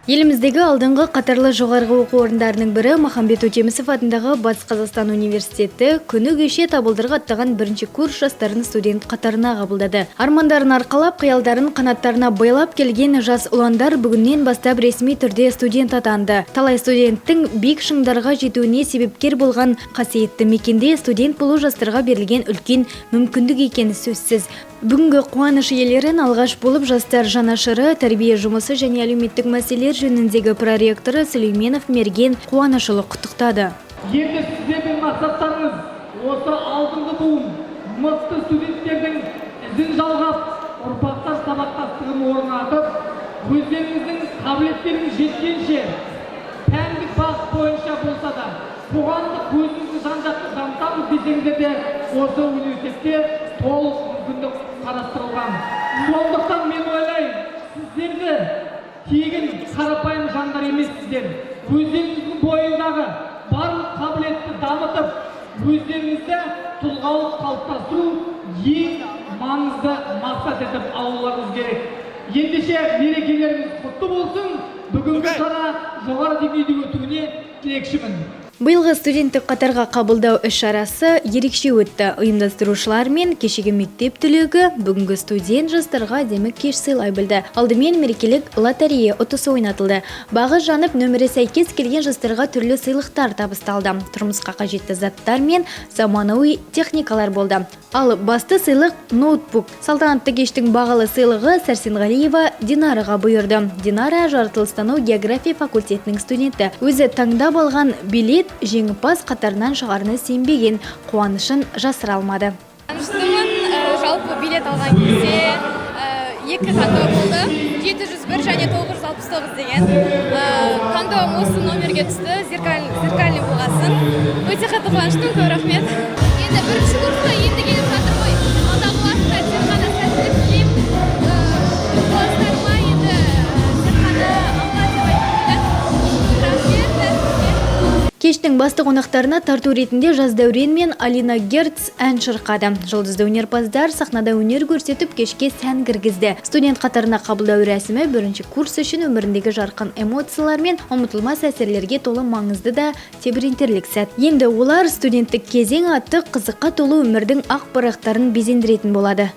Еліміздегі алдыңғы қатарлы жоғарғы оқу орындарының бірі Махамбет Өтемісов атындағы Батыс Қазақстан университеті күні кеше табалдырық аттаған бірінші курс жастарын студент қатарына қабылдады. Армандарын арқалап, қиялдарын қанаттарына байлап келген жас ұландар бүгіннен бастап ресми түрде студент атанды. Талай студенттің биік шыңдарға жетуіне себепкер болған қасиетті мекенде студент болу жастарға берілген үлкен мүмкіндік екені сөзсіз. Бүгінгі қуаныш иелерін алғаш болып жастар жанашыры, тәрбие жұмысы және әлеуметтік мәселелер жөніндегі проректоры Сүлейменов Мерген Қуанышұлы құттықтады. Енді сіздердің мақсаттарыңыз осы алдыңғы буын мықты студенттердің ізін жалғап, ұрпақтар сабақтастығын орнатып, өздеріңіздің қабілеттеріңіз жеткенше пәндік бағыт бойынша болса да, қоғамдық өзіңізді жан жақты дамытамыз десеңіздер де, осы университетте толық мүмкіндік қарастырылған. Сондықтан мен ойлаймын, сіздерді тегін қарапайым жандар емессіздер. Өздеріңіздің бойындағы барлық қабілетті дамытып, өздеріңізді тұлғалық қалыптастыру ең маңызды мақсат етіп алуларыңыз керек. Ендеше, мерекелеріңіз құтты болсын! Бүгінгі шара жоғары деңгейде өтуіне тілекшімін. Биылғы студенттік қатарға қабылдау іс-шарасы ерекше өтті. Ұйымдастырушылар мен кешегі мектеп түлегі бүгінгі студент жастарға әдемі кеш сыйлай білді. Алдымен мерекелік лотерея ұтысы ойнатылды. Бағы жанып, нөмірі сәйкес келген жастарға түрлі сыйлықтар табысталды. Тұрмысқа қажетті заттар мен заманауи техникалар болды. Ал басты сыйлық – ноутбук. Салтанатты кештің бағалы сыйлығы Сәрсенғалиева Динараға бұйырды. Динара – жаратылыстану география факультетінің студенті. Өзі таңдап алған билет жеңімпаз қатарынан шығарына сенбеген, қуанышын жасыра алмады. Қуаныштымын. Жалпы билет алған кезде екі таңдау болды: 701 және 969 деген. Таңдауым осы номерге түсті, зеркальный болғасын өте қатты қуаныштымын. Көп рахмет. Енді бірінші курсқа енді келіп жатыр ғой, алдағы уақытта тек қана сәттілік тілеймін. Класстарыма енді тек қана алға деп айтқым келеді. Рахмет бәріңізге. Кештің басты қонақтарына тарту ретінде Жас Дәурен мен Алина Герц ән шырқады. Жұлдызды өнерпаздар сахнада өнер көрсетіп, кешке сән кіргізді. Студент қатарына қабылдау рәсімі бірінші курс үшін өміріндегі жарқын эмоциялар мен ұмытылмас әсерлерге толы маңызды да тебірентерлік сәт. Енді олар студенттік кезең атты қызыққа толы өмірдің ақ парақтарын безендіретін болады.